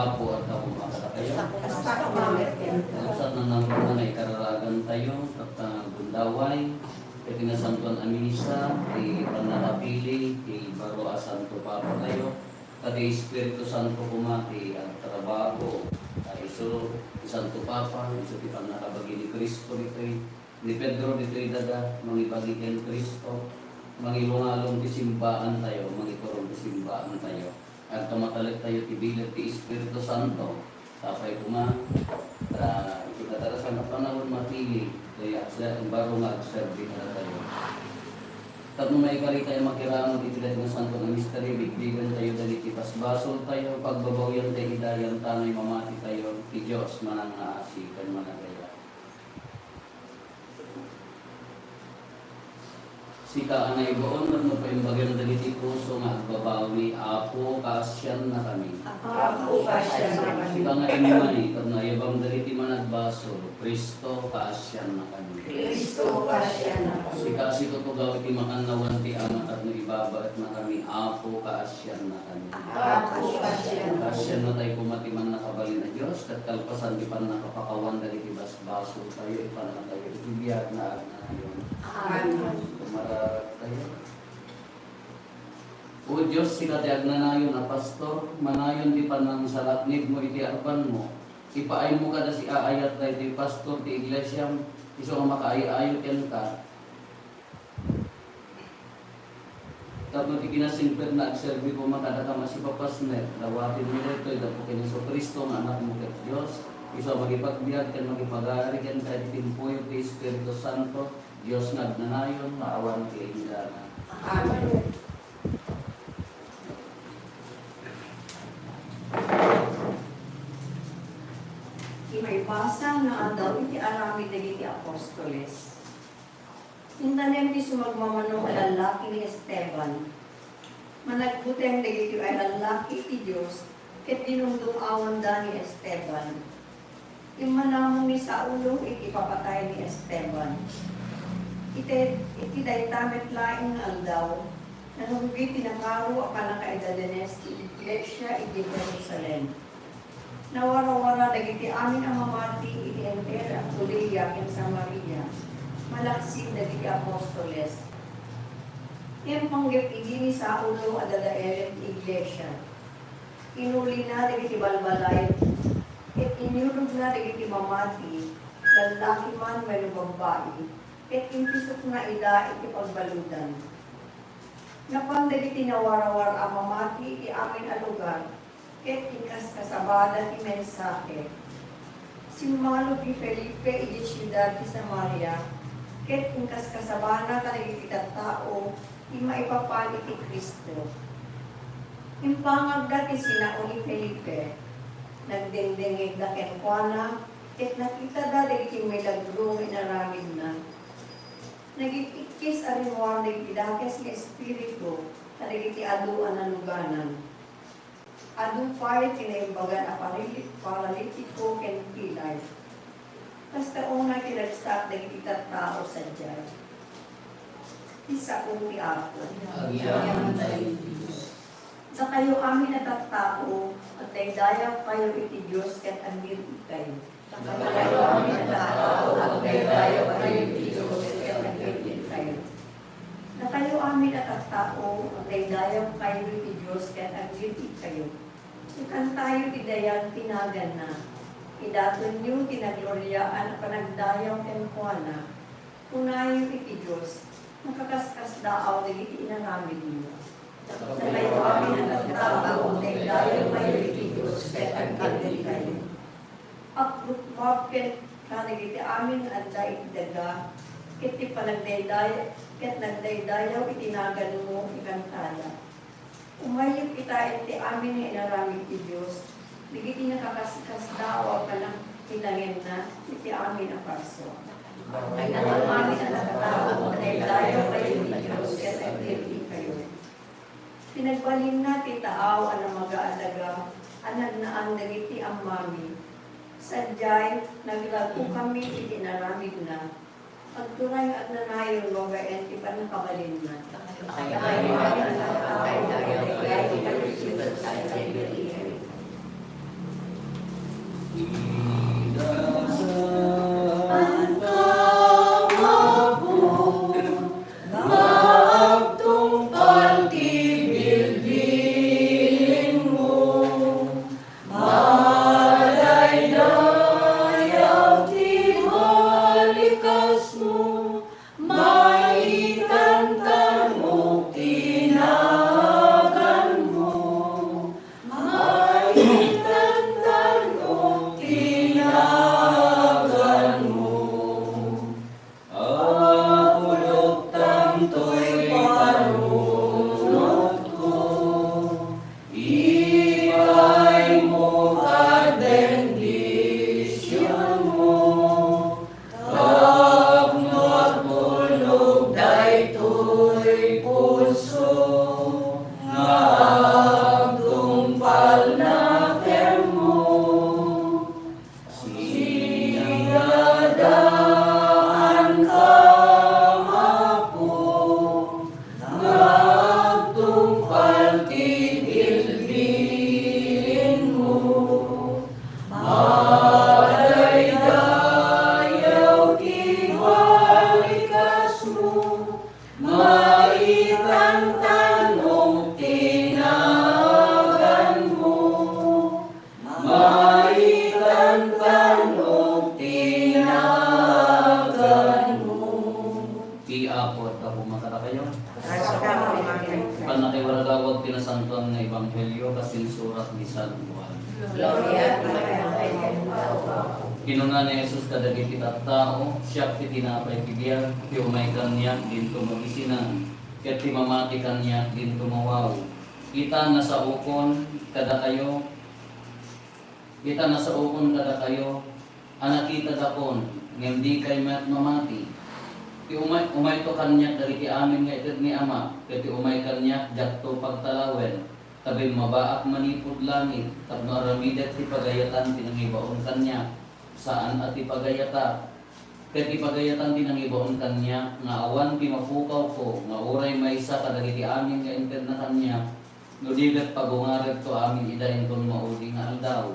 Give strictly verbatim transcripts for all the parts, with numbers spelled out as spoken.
Apo, adda koma kadakayo. Kasta koma met kenka. Nausat na nangrunan nga ikararagantayo, ket gundaway, ket ti nasantoan a misa, ti pannakapili, ti baro a Santo Papa tayo, ket ti Espiritu Santo koma ti agtrabaho, ta isu ti Santo Papa, isu ti pannakabagi ni Cristo ditoy ni Pedro ditoy daga, mangibagi ken Cristo, mangilungalon ti simbaan tayo, mangituron ti simbaan tayo. Agkamatalet tayo ti bileg ti Espiritu Santo. Sapay koma, ta iti kadarasan a panawen mapili, tayo agser-, baro nga agserbi kadatayo. Tapno maikari tayo makiramid iti dayta nga santo nga misteryo, bigbigen tayo dagiti basbasol tayo, pagbabawian tayo iti dayanta nga imamati tayo, ti Dios manangngaasi ken managayat. Sika a naibaon tapno paimbagem dagiti puso nga agbabawi, Apo, kaasiannakami. Apo, kaasiannakami. Sika nga immay tapno ayabam dagiti managbasol, Cristo, kaasiannakami. Cristo, kaasiannakami. Sika a situtugaw iti makannawan ti Ama tapno ibabaetnakami, Apo, kaasiannakami. Apo, kaasiannakami. Kaasianna tayo koma ti mannakabalin a Dios, ket kalpasan ti pannakapakawan dagiti bas- basol tayo, ipanna tayo iti biag nga agnanayon. Amen. Tumarag tayo. O Dios, sika ti agnanayon a pastor, manayon ti pannangsalaknibmo iti arbanmo. Ipaaymo kada siaayat daytoy pastor ti iglesiam, isu nga makaay-ayo kenka. Tapno ti kinasingpetna, agserbi koma kadakami a sipapasnek, dawatenmi daytoy gapu ken Jesu-Cristo nga Anakmo ket Dios, isu a mangipagbiag ken mangipagari kenka iti timpuyo ti Espiritu Santo, Dios nga agnanayon nga awan ti inggana. Amen. Ti maibasa nga aldaw iti aramid dagiti apostoles. Intanem ti sumagmamano a lallaki ni Esteban. Managbuteng dagitoy a lallaki iti Dios ket dinungdung-awanda ni Esteban. Immanamong ni Saulo iti ipapatay ni Esteban. Iti, iti dayta met laeng nga aldaw, nanugbi ti nakaro a pannakaidadanes ti iglesia idiay Jerusalem. Nawarawara dagiti amin a mamati iti entero a Judea ken Samaria, malaksid dagiti apostoles. Ngem panggep idi ni Saulo a dadaelen ti iglesia, inulina dagiti balbalayen, ket inyurogna dagiti mamati, lallaki man wenno babbai, ket impisokna ida iti pagbaludan. Napan dagiti nawarawar a mamati iti amin a lugar, ket inkaskasabada ti mensahe. Simmalo ni Felipe idiay siudad ti Samaria, ket inkaskasabana kadagiti tattao ti maipapan iti Cristo. Impangagda ti sinao ni Felipe. Nagdengdengngegda kenkuana, ket nakitada dagiti milagro nga inaramidna. Nagik-ikkis a rimmuar dagiti dakes nga espiritu kadagiti adu a naluganan. Adu pay ti naimbagan a parali-, paralitiko ken pilay. Kasta unay ti ragsak dagiti tattao sadiay. Ti sao ti Apo. Agyamanen tayo iti Dios. Dakayo amin a tattao, agdaydayawkayo iti Dios ket aggid-igkayo. Dakayo amin a tattao, agdaydayawkayo iti Dios ket aggid-igkayo. Dakayo amin a tattao, agdaydayawkayo iti Dios ket aggid-igkayo. Ikantayo ti dayag ti naganna. Idatonyo ti nagloriaan a panagdayaw kenkuana. Kunayo iti Dios, nakaskasdaaw dagiti inaramidyo. Dakayo amin a tattao, agdaydayawkayo iti Dios ket aggid-igkayo. Agrukmab ken kadagiti amin nga adda iti daga, ket ti panagdayday-, ket nagdaydayaw iti naganmo, ikantaya. Umayyep itaen ti amin nga inaramid ti Dios, dagiti nakaskasdaaw a panagbilangenna iti amin a parsua. Dakayo amin a tattao, agdaydayawkayo iti Dios ket aggid-igkayo. Pinagbalinna ti taaw a namaga a daga a nagnaan dagiti ammami. Sadiay, nagrag-okami iti inaramidna. Agturay nga agnanayon babaen ti pannakabalinna. Dakayo amin a tattao, agdaydayawkayo iti Dios ket aggid-igkayo. Apo, nga agtungpal ti bilbilinmo, madaydayaw ti balikasmo, maitantanok ti naganmo, maitantanok ti naganmo. Apo, luktantoy panunotko, ipaymo kad bendisionmo, tapno agtulnog daytoy pulso nga agtungpalna kenmo. Sinadaankam, Apo, nga agtungpal ti bilbilinmo. Madaydayaw ti balikasmo, maitantanok ti naganmo. Maitantanok ti naganmo. Ti Apo adda koma kadakayo. Adda koma kadakayo. Ipanakayo waragawag ti nasantoan nga ebanghelio kas insurat ni San Juan. Gloria ti Apo. Kinuna ni Jesus kadagiti tattao, "Siak ti tinapay ti biag, ti umay kaniak dinto magisinan, ket ti mamati kaniak dinto mawaw." Ita, nasaokon kadakayo, Ita, nasaokon kadakayo a nakitadakon, ngem dikay met mamati. Ti umay, umayto kaniak dagiti amin nga ited ni Ama, ket ti umay kaniak diakto pagtalawen, ta bimmabaak manipud langit tapno aramidek ti pagayatan ti nangibaon kaniak, saan a ti pagayatak. Ket ti pagayatan ti nangibaon kaniak nga awan ti mapukawko nga uray maysa kadagiti amin nga intedna kaniak, no di ket pagungarekto amin ida inton maudi nga aldaw.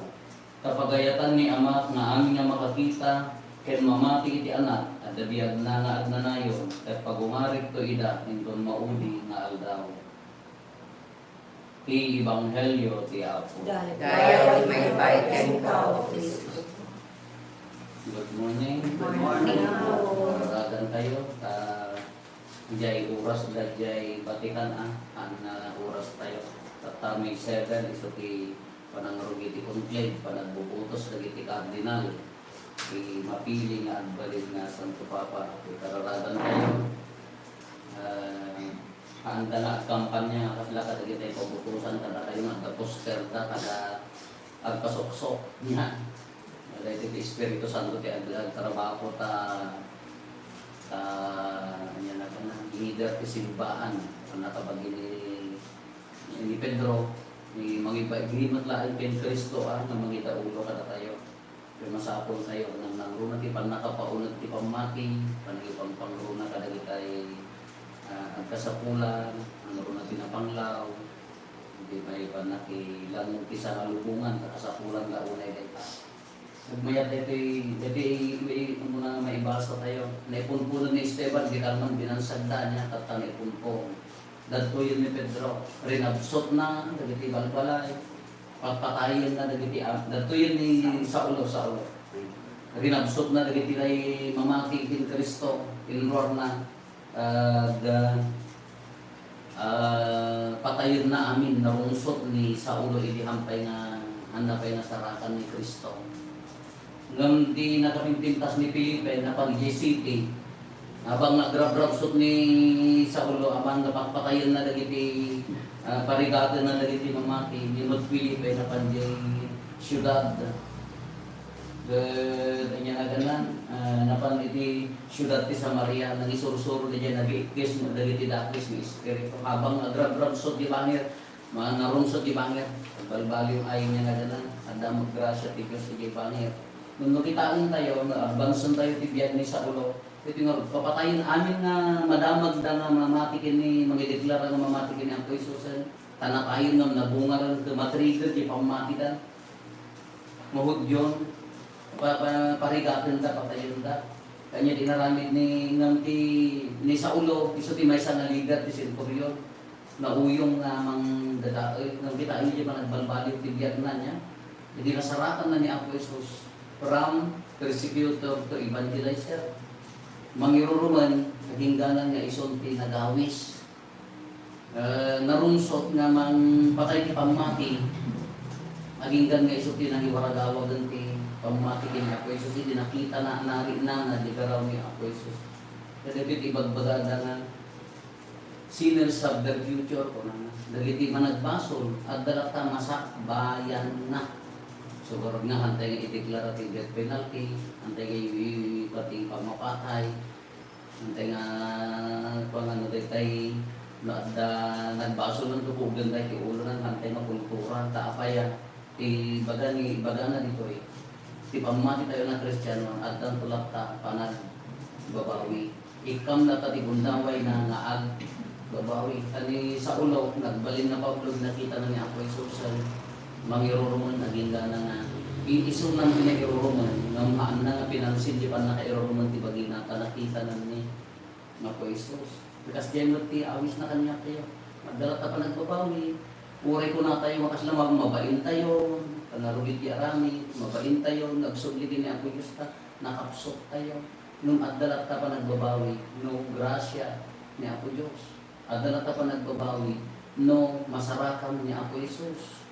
Ta pagayatan ni Amak nga amin nga makakita ken mamati iti Anak, adda biagna nga agnanayon, ket pagungarekto ida inton maudi nga aldaw. Ti Ebanghelio ti Apo. Dayta ti maipaay kenka, O Cristo. Good morning. Good morning po. Kararagan tayo, ta, jay oras da jay Vatican, ah, an, ah, oras tayo. Tatta may seven, isu ti panangrugi ti conclave, panagbubutos dagiti kardinal, ti mapili nga agbalin nga Santo Papa. Ti kararagan tayo, ah, Haanda nga agkampanya nga kasla kadagiti pabutosanda kadakayo nga adda poster da kada agpasuksok niya. Daytoy ti Espiritu Santo ti ag-, agtrabaho ta, ta, ania na kana, leader ti simbaan. Ang nakabagi ni, ni Pedro, ni mangiba-, di met laeng ken Cristo, ah, nga mangidaulo kadatayo. Kaya masapul tayo, nang nangruna ti pannakapauneg ti pammati, panagipangpangruna kadagitay, ah, agkasapulan, nangruna ti napanglaw, di pay pannakilangog ti sangalubongan, ta kasapulan la unay dayta. Nagmayat daytoy, daytoy, may, ano na, maibasa tayo. Naipunpunan ni Esteban, di kalman, binansagda niya, tatta naipunpon. Dadtoyen ni Pedro, rinabsotna dagiti balbalay, patpatayenna dagiti am-, dadtoyen ni Saulo, Saulo. Rinabsotna dagiti lay mamati ken Cristo, inruarna, ah, ga-, ah, patayenna amin, narungsot ni Saulo idi hampay nga, haanna pay nasarakan ni Cristo. Ngem ti nakapimpintas ni Felipe, napan idiay city. Abang nga agrabrabsot ni Saulo, aman nga patpatayenna dagiti, ah, parigatenna dagiti mamati, ni met Felipe, napan idiay siudad. Ket, ania nga ganan, ah, napan iti siudad ti Samaria, nangisursuro idiay nagiikkis dagiti dakes nga espiritu. Abang nga agrabrabsot ti bangir, Ma-, narungsot ti bangir. Balbaliw ay nga nagana, adda met grasia ti Dios iti bangir. No makitaentayo, no advancentayo ti biag ni Saulo, iti nga papatayen amin nga madamagda nga mamati ken ni, mangideklara nga mamati ken ni Apo Jesusen, ta natayen ngem nabungaren ket matrigger ti pammatida. Mahudyon, pa-, pa-, parigatenda, patayenda. Kaniana ti inaramid ni, ngem ti, ni Saulo, isu ti maysa nga lider ti centurion. Nauyong nga mangdadael, ngem kitaenyo ti panagbalbaliw ti biagna, nia. Idi nasarakanna ni Apo Jesus, from persecutor to evangelizer. Mangirurumen, agingganan nga isun ti nagawis. Eh, narungsot nga mangpatay ti pammati, aginggan nga isu ti nangiwaragawag ti pammati ken ni Apo Jesus, idi nakitana, narinana, di garaw ni Apo Jesus. Kadagiti ibagbagada nga, "Sinners have their future," kunana. Dagiti managbasol, adda latta masakbayanna. So, garud nga, hantay nga ideklara ti death penalty, hantay nga i-, i-, pati pamapatay, Hantay nga, kuan, ano, daytay, no adda nagbasol, no tukugen daytay ulonan, hantay makultura, ta apay a, ti baga ni, ibagana ditoy, ti pammati tayo nga Kristiano, addanto latta panagbabawi. Ikkam latta ti gundawayna nga agbabawi. Ta ni Saulo, nagbalin nga Pablo, nakitana ni Apo Jesus, Mangirurumen, agingga nga i-, isunan ti nairurumen, ngem haanna nga pinansin ti pannakairurumen ti bagina, ta nakitana ni Apo Jesus. Kas diay met ti awisna kaniatayo. Adda latta panagbabawi. Uray kunatayo nga kasla ma-, mabaintayo, pangarugit ti aramid, mabaintayo, nga agsubli ken ni Apo Dios ta, nakapsuttayo. Ngem adda latta panagbabawi, no grasia ni Apo Dios. Adda latta panagbabawi no masarakan ni Apo Jesus.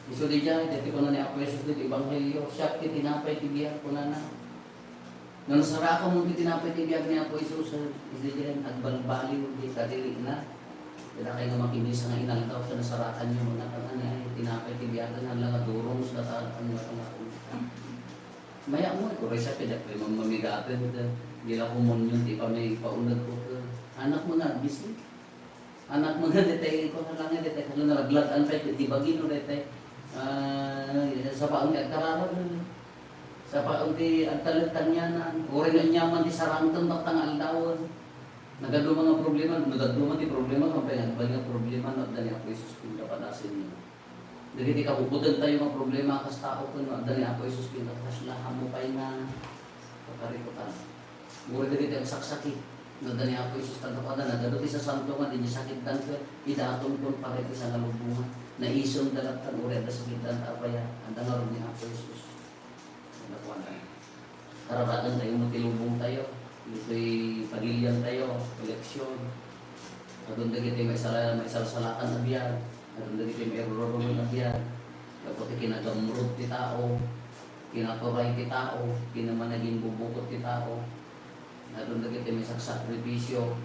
Isu diay, daytoy kuna ni Apo Jesus ditoy Ebanghelio, "Siak ti tinapay ti biag," kunana. No nasarakan mo ti tinapay ti biag ni Apo Jesus, isu diay, agbalbaliw ti kadirianna. Dakay nga makimisa nga inaldaw, ta nasarakan yo, kunana, "Ay, tinapay ti biag, hala nga durong sa data, ano, ano, ano." Mayat mo, uray siak, diak pay mamamigaten, ta, di la komunion ti pamay-, paunegko, ta. Anak mo nga, bisi. Anak mo nga, daytay, iko, hala nga, daytay, hala, nalaglag-an pay, ti bagino, daytay. Ah, sapaon nga agkararag, sapaon ti agtalek kaniana. Uray no aniaman ti sarangten, dakta nga aldawen. Nagadu man nga problema, nagadu man ti problema, kampay nga agbalin nga problema, no adda ni Apo Jesus, kung kapadasen niya. Dagiti kabubutentayo nga problema a kas tao ken no adda ni Apo Jesus ken kasla, ammo pay nga pakarikutan. Uray dagiti agsaksakit, no adda ni Apo Jesus, taggapuada, nagadu ti sasanto nga diay sakitdan ket idaton kon para iti sangalubongan. Naisem da latta uray adda sakitdan ta apay a, adda ngarud ni Apo Jesus. Kadakuada. Kararagan tayo met ti lubong tayo. Ditoy pagilian tayo, eleksyon. Adun dagiti maisala-, maisalsalakan a biag. Adun dagiti mairurumen a biag. Gapu ti kinagamrud ti tao, kinaturay ti tao, kinamanaginbubukot ti tao. Adun dagiti maisaksakripisyo.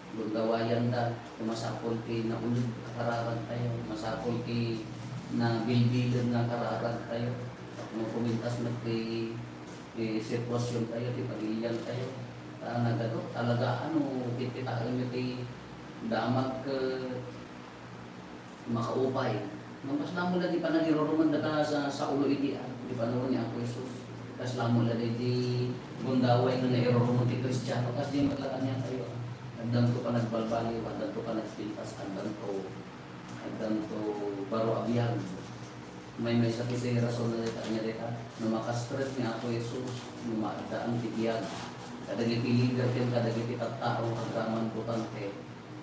Gundawayanda, ti masapul ti nauneg a kararag tayo, masapul ti nabilbilin nga kararag tayo. Tapno kumintas met ti, ti sitwasyon tayo, ti pagilian tayo. Ta nagadu, talaga, ano, kikitaenyo ti damag ket makaupay. Ngem kasla mo la ti panagirurumen data sa, sa ulo iti, ah, ti panawen ni Apo Jesus. Kasla mo la ti gundaway nga nairurumen ti Kristiano, kas di met la kaniatayo. Addanto panagbalbaliw, addanto panagpintas, addanto, addanto baro a biag. Maymaysa ti rason na dita, ania dita, no makastret ni Apo Jesus, no maaddaan ti biag. Kadagiti lider ken kadagiti tattao, agraman butante,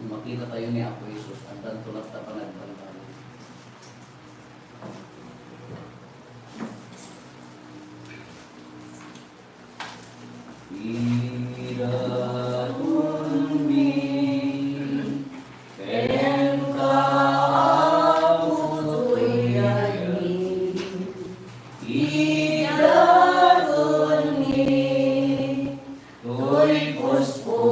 Makita tayo ni Apo Jesus, addanto latta panagbalbaliw. Idatonmi kenka, Apo, toy ayni. Idatonmi toy puspusomi,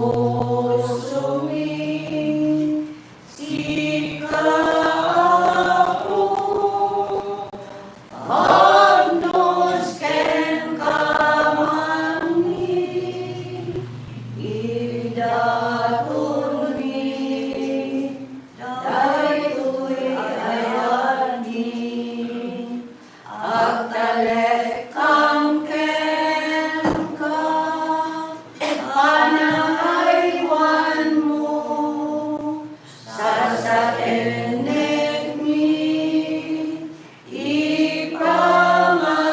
sika, Apo, agnos kenka manmi, idatonmi daytoy ayatmi. Agtalekkam kenka, panangaywanmo, sasaennekmi, ipangayatmo.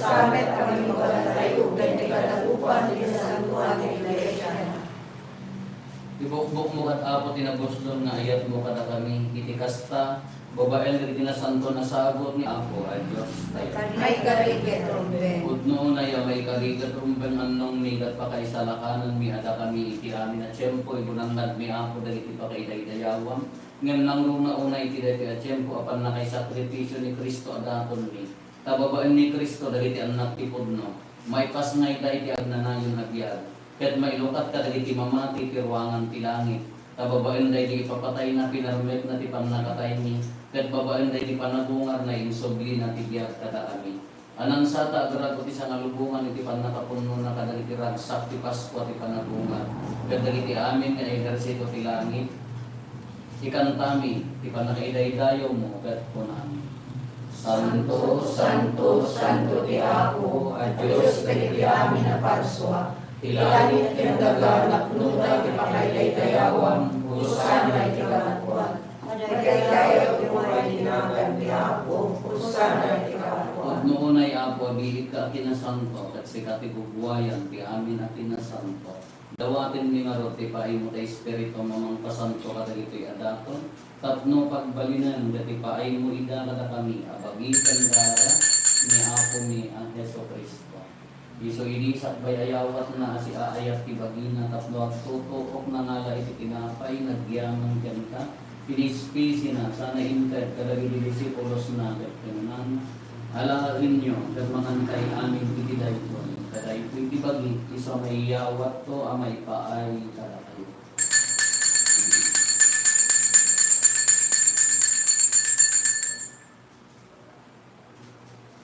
Samet kami pagkatayo, ken ti kadagupan ti nasantoan nga iglesia. Ibukbokmo kad Apo ti nabuslon nga ayatmo kadakami. Iti kasta, babaen dagiti nasantoan a sagut ni Apo a Diostayo. Maikari ket rumbeng. Pudno unay a maikari ket rumbeng, annongmi ket pakaisalakananmi a dakami iti amin a tiempo, ibunangadmi, Apo, dagiti pakaidaydayawam, ngem nangruna unay iti daytoy a tiempo a pannakaisakripisio ni Cristo a datonmi. Ta babaen ni Cristo dagiti annak ti pudno, maipasngayda iti agnanayon a biag, ket mailukat kadagiti mamati ti ruangan ti langit. Ta babaen daydi ipapatayna, pinarmekna ti pannakataymi, ket babaen daydi panagungarna, insublina ti biag kadakami. Anansata, agrago ti sangalubongan iti pannakapunnona kadagiti ragsak ti Paskua ti panagungar, ket dagiti amin nga ehersito ti langit, ikantami ti pannakaidaydayawmo ket kunami: Santo, santo, santo ti Apo a Dios dagiti amin a parsua. Ti langit ken daga napnoda ti pakaidaydayawam. Hosanna iti kangatoan. Madaydayaw ti umay ti nagan ti Apo. Hosanna iti kangatoan. Pudno unay, Apo, a biigka a kinasanto, ket sika ti guguayan ti amin a kinasanto. Dawatenmi ngarud ti paaymo ti Espiritu a mangpasanto kadagitoy a daton, tapno pagbalinen dagiti paaymo ida kadakami a bagi ken dara ni Apomi a Jesu-Cristo. Isu idi sakbay a yawatna a siaayat ti bagina tapno agtutuok, nangala iti tinapay, nagyaman kenka, pinispisina, sana inted kadagiti disipulosna ket kinunana: Alaenyo ket mangankay amin iti daytoy, ta daytoy ti bagi, isu a maiyawatto a maipaay kadakayo.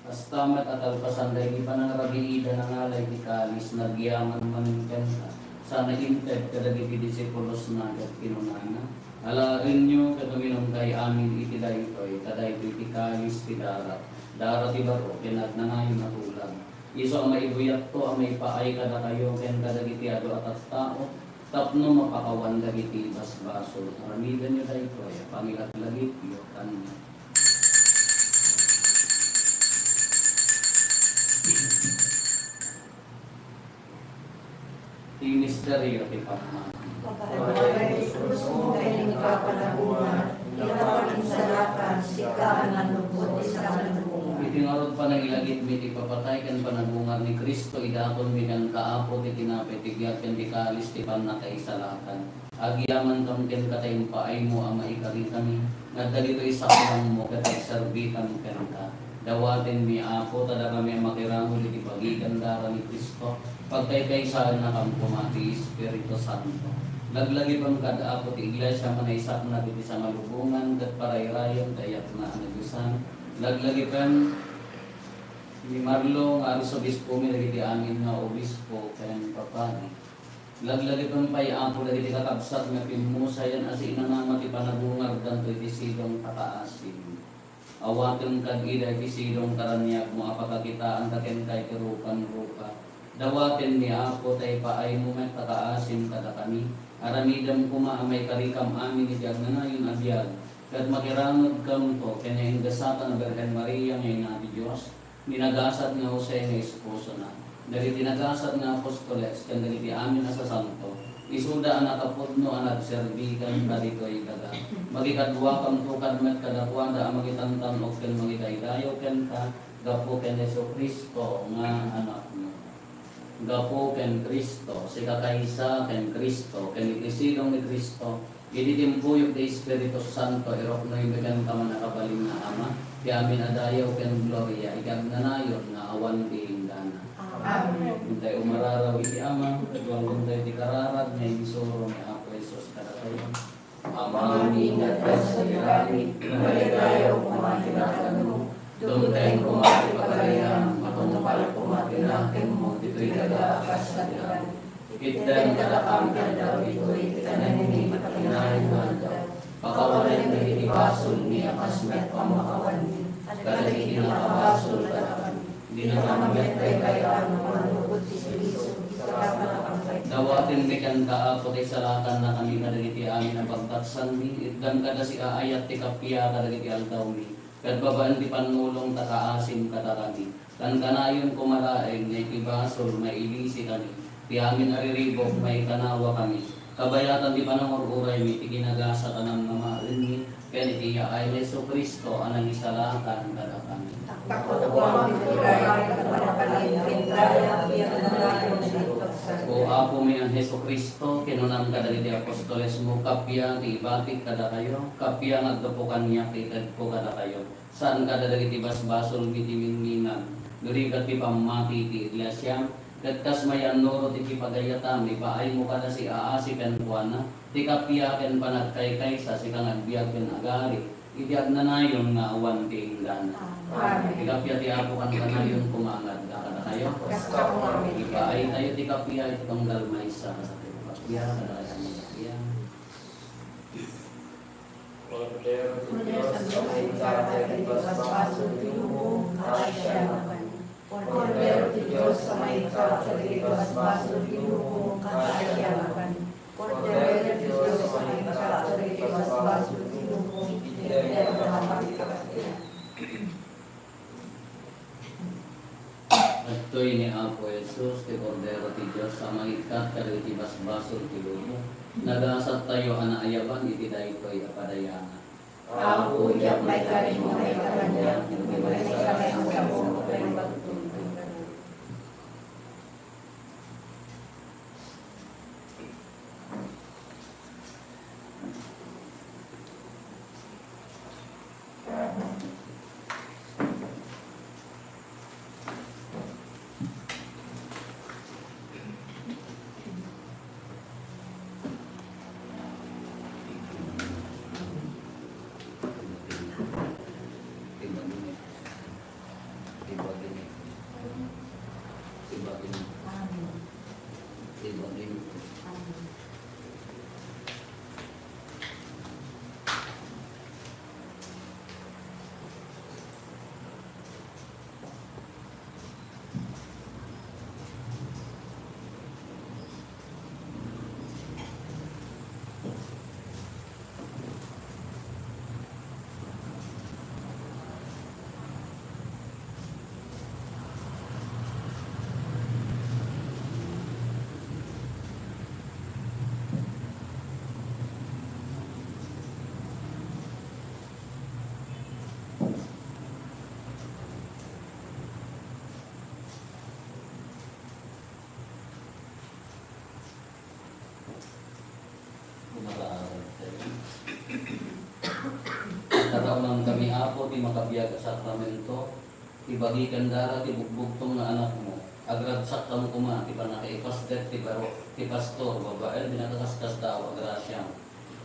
Kasta met a kalpasan daydi panangrabiida, nangala iti kalis, nagyaman manen kenka, sana inted kadagiti disipulosna ket kinunana: Alaenyo ket uminumkay amin iti daytoy, ta daytoy ti kalis ti darak, dara ti baro ken agnanayon a tulag. Isu a maibuyatto a maipaay kadakayo ken kadagiti adu a tattao, tapno mapakawan dagiti basbasol. Aramidenyo daytoy a pangilaglagipyo kaniak. Ti misterio ti pammati. Pagpapalabas ti krusmo ken inka panagungar, ita pagkinsalakan, sika a nanlugod ti sangalubongan. Iti ngarud panangilagipmi ti ipapatay ken panagungar ni Cristo, idatonmi kenka, Apo, ti tinapay ti biag ken ti kalis ti pannakaisalakan. Agyamankam kenka ta impaaymo a maikarikami, ngem dagitoy saplangmo ket agserbikan kenka. Dawatenmi, Apo, ta dakami a makiranod iti bagi ken dara ni Cristo, pagkaykaysaennakam koma ti Espiritu Santo. Laglagipem kad, Apo, ti iglesia a manaisaknap iti sangalubongan ket parayrayen ti ayatna a nadiosan. Laglagipem ni Marlo nga arsobispomi, dagiti amin nga obispo ken papadi. Laglagipem pay, Apo, dagiti kakabsat nga pimmusayan a siinanama ti panagungardanto iti sidong a kaasim. Awatem kad ida iti sidong karaniagmo a pakakitaanta kenka iti rupan-rupa. Dawatenmi, Apo, ta ipaaymo met a kaasim kadakami. Aramidem koma a maikarikam amin iti agnanayon a biag, ket makiranudkamto ken naingasatan a Birhen Maria nga Ina ti Dios, ni nagasat nga Jose nga esposona, dagiti nagasat nga apostoles, ken dagiti amin a sasanto, isuda a nakapudno a nagserbi kenka ditoy daga. Makikaduakamto kad met kadakuada a mangitantan-ok ken mangidaydayaw kenka gapu ken Jesu-Cristo nga Anakmo. Gapu ken Cristo, sikakaysa ken Cristo, ken iti sidong ni Cristo, iti timpuyog ti Espiritu Santo, iruknoymi kenka, mannakabalin nga Ama, ti amin a dayaw ken gloria iti agnanayon nga awan ti inggana. Amen. Intay umararaw iti Ama, ket wangontayo ti kararag nga insuro ni Apo Jesus kadatayo. Amami nga adda sadiay langit, madaydayaw koma ti naganmo, dumteng koma ti pagariam, matungpal koma ti nakemmo ditoy daga a kas sadiay langit. Itdem kadakami ti aldaw ditoy ti kanayon iti kinayon nga aldaw. Pakawanem dagiti basolmi a kas met pammakawanmi kadagiti nakabasol kadakami. Dinakami met daydiay a mangulugod ti sulisog, saka makapanggay. Dawatenmi kenka, Apo, ta isalakannakami kadagiti amin a pagtaksangmi, itdem kada siaayat ti kappia kadagiti aldawmi, ket babaen ti pannulong ta kaasim kadakami. Kankanayon koma laeng nga iti basol, mailisikami. Ti amin a riribuk, maikanawakami. Kabayatan ti panangur-uraymi, ti kinagasat a namnamaenmi, ken iti yaay ni Jesu-Cristo a nangisalakan kadakami. Tapno awan ti turay, ken panaginpintayan, ken nanayon ti pagsanto. O Apomi a Jesu-Cristo, kinunam kadagiti apostolesmo, kappia ti ibatik kadakayo, kappia nga aggapu kaniak ti itedko kadakayo. Saan kadagiti basbasolmi ti mingmingan, no di ket ti pammati ti iglesiam, ket kas mayannurot iti pagayatami, ipaaymo kada siaasi kenkuana, ti kappia ken panagkaykaysa, sika nga agbiag ken agari, iti agnanayon nga awan ti inggana. Amen. Ti kappia ti Apo kankanayon koma nga adda kadakayo. Kasta koma. Ipaaytayo ti kappia iti tunggal maysa. Kappia, kadakayo ti kappia. Kordero ti Dios a maikkat dagiti basbasol ti lubong, kaasianakami. Kordero ti Dios a maikkat dagiti basbasol ti lubong, kaasianakami. Kordero ti Dios a maikkat dagiti basbasol ti lubong, idiay maikkat ti kappia. Adtoy ni Apo Jesus, ti Kordero ti Dios a mangikkat kadagiti basbasol ti lubong. Nagasattayo a naayaban iti daytoy a padayanan. Apo, diak maikarim a maikkan kaniak, ngem maysa nga insaom ket maibagtom. Kumakaawat tayo. Taraonam kami, Apo, ti makabiag a sakramento, ti bagi ken dara ti bugbugtong nga Anakmo. Agragsakkam koma ti pannakaipasdek ti baro, ti pastor, babaen, ti nakaskasdaaw a grasiam.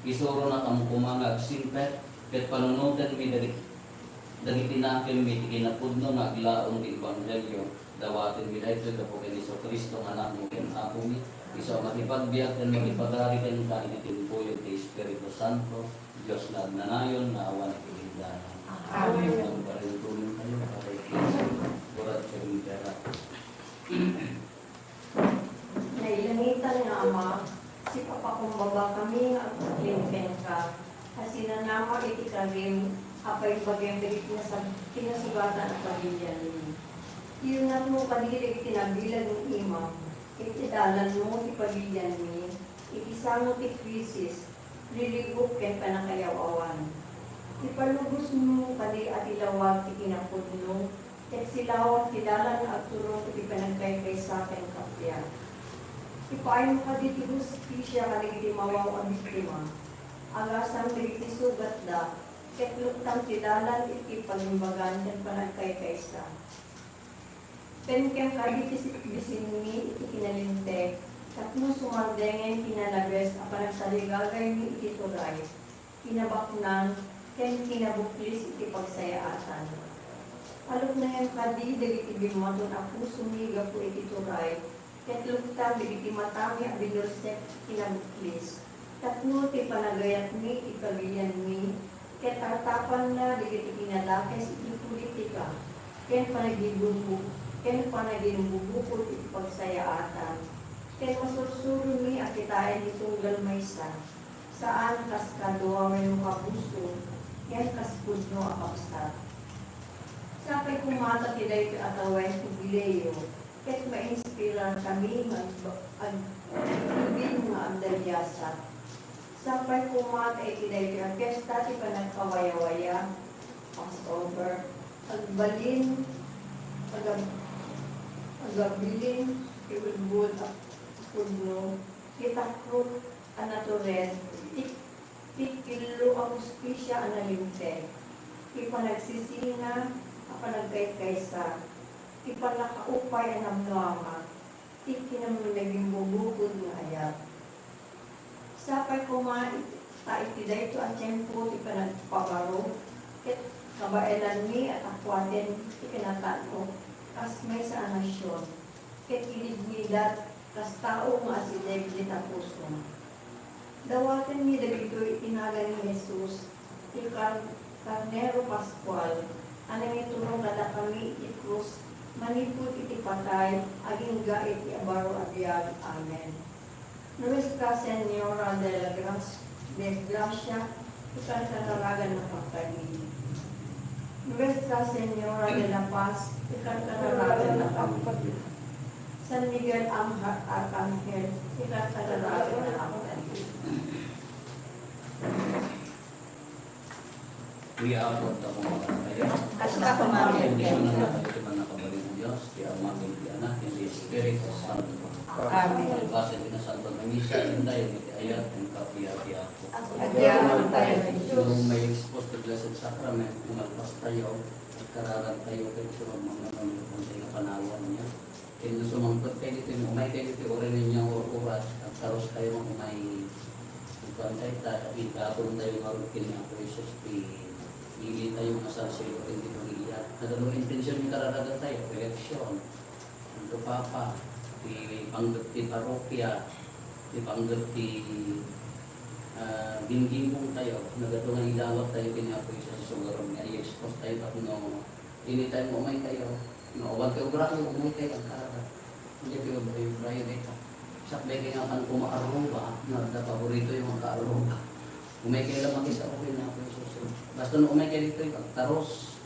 Isuronakam koma nga agsingpet, ket panunotenmi dagit-, dagiti nakemmi ti kinapudno nga aglaom ti ebanghelio. Dawatenmi daytoy gapu ken Jesu-Cristo nga Anakmo ken Apomi, isu a makipagbiag ken makipagari kenka iti timpuyog ti Espiritu Santo, Dios nga agnanayon nga awan iti inggana. Amen. Agparentulong tayo, Padre Cristo, orat pro nobis. Nailangitan nga Ama, sipapakumbabakami nga agtaklin kenka, a sinanama iti karim a paibagim dagiti nasag-, kinasugatan a pagilianmi. Iyunatmo kadi dagiti nabilag nga imam, iti dalanmo ti pagilianmi, iti sango ti krisis, riribuk ken pannakayaw-awan. Ipalubosmo kadi a ti lawag ti kinapudno, ket silawag ti dalan nga agturong iti panagkaykaysa ken kappia. Ipaaymo kadi ti hustisia kadagiti mawaw a biktima. Agasam dagiti sugatda, ket luktam ti dalan iti pagimbagan ken panagkaykaysa. Penkem kadi ti sikbisinmi iti kinalinteg, tapno sumardengen ti nalabes a panagtarigagaymi iti turay, kinabaknang, ken kinabuklis iti pagsayaatan. Paluknayem kadi dagiti bimmaton a pusomi gapu iti turay, ket luktam dagiti matami a binulsek iti kinabuklis, tapno ti panagayatmi iti pagilianmi, ket artapanna dagiti kinadakes iti politika, ken panagibubbu-, ken panagimbubukod iti pagsayaatan, ken masursuromi a kitaen ti tunggal maysa, saan kas kadua wenno kapuso, ken kas pudno a kabsat. Sapay koma ta ti daytoy a tawen ti Jubileo, ket mainspirar kami nga ag-, ag-, agtulin nga agdaydiasa. Sapay koma ta iti daytoy a fiesta ti panagkawayawaya, Passover, agbalin, agab-, agabilin ti ulbod a pudno, ti takrot a natured, ti, ti killo a hustisia a nalinteg, ti panagsisina a panagkaykaysa, ti pannakaupay a namnama, ti kinamnagimbubukud nga ayat. Sapay koma iti, ta iti daytoy a tiempo ti panagpabaro, ket kabaelanmi a takuaten ti kinatan-ok kas maysa a nasion, ket kinidnidat kas tao nga asideg dita pusom. Dawatenmi dagitoy iti nagan ni Jesus, ti kar-, karnero Paskual, a nangiturong kadakami iti krus manipud iti patay agingga iti baro a biag. Amen. Nuestra Señora de la Gra-, de Gracia, ikarkararagan na pagtagili. Nuestra Señora de la Paz, ikarkararagan na pagtagili. San Miguel Arha-, Arcangel, ikarkararagan na pagtagili. Kuya, Apo, at ako mga kaya. Kasta ko, Mami. Bendisyon na natin iti man nakabalin ng Diyos, ti Ama, ti Anak, ti Espiritu Santo. Amen. Basa ti Nasanto nga Misa, inday, iti ayat, ang kapiya-piya ko. Agyaman tayo, Diyos. Nung may expose the Blessed Sacrament, umalpas tayo, at kararag tayo, kay sumag mga nung yung kung tayo panawan niya. Ken no sumangpet kayo ditoy, no umay kayo ditoy, uray ninyo nga or-oras, agtarus tayo nga umay. Kuan tayo ta, idaton tayo nga rod ken ni Apo Jesus ti, ili tayo nga sarsero ken ti pagiliat. Nadano intention ni kararagan tayo, eleksyon, Santo Papa, ti panggep ti parokya, ti panggep ti, ah, gimgimong tayo, nagadu nga idawat tayo ken ni Apo Jesus, so, nga i-expose tayo tapno Ini tayo nga umay tayo. No, awan tayo obrayo, umay tayo agkararag. Hindi tayo obrayo-obrayo dito. Sakbay kayo nga kan kumaarroba, na da paborito yung magkaarroba. Umay kayo lang makisarroba na ako yung susunod. Basta no umay kayo dito, yung agtarus.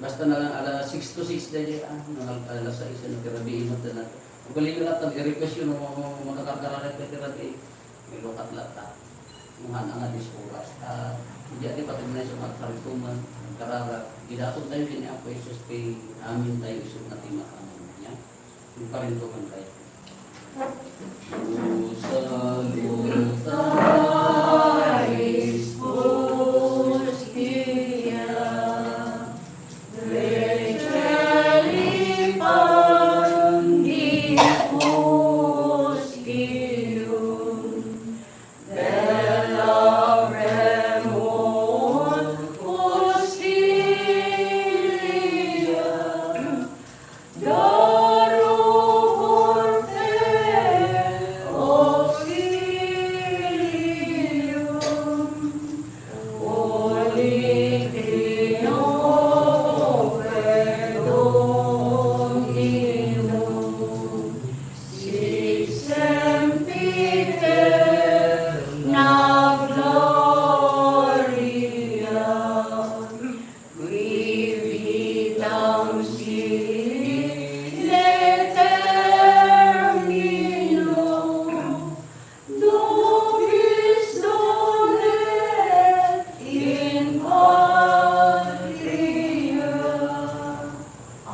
Basta na lang alas six to six na dyan, ah, na lang alas sais na tirabi, imot na lang. Ang galing na lang, i-request yun, no, makakarkararag ka tirabi. May lukat latta. Kung hana nga dis oras. Ah, diay ti patag na isu nga agparintuman, agkararag. Idaton tayo ken ni Apo Jesus ti amin tayo isu nga ti makaammo niya. Agparintuman tayo.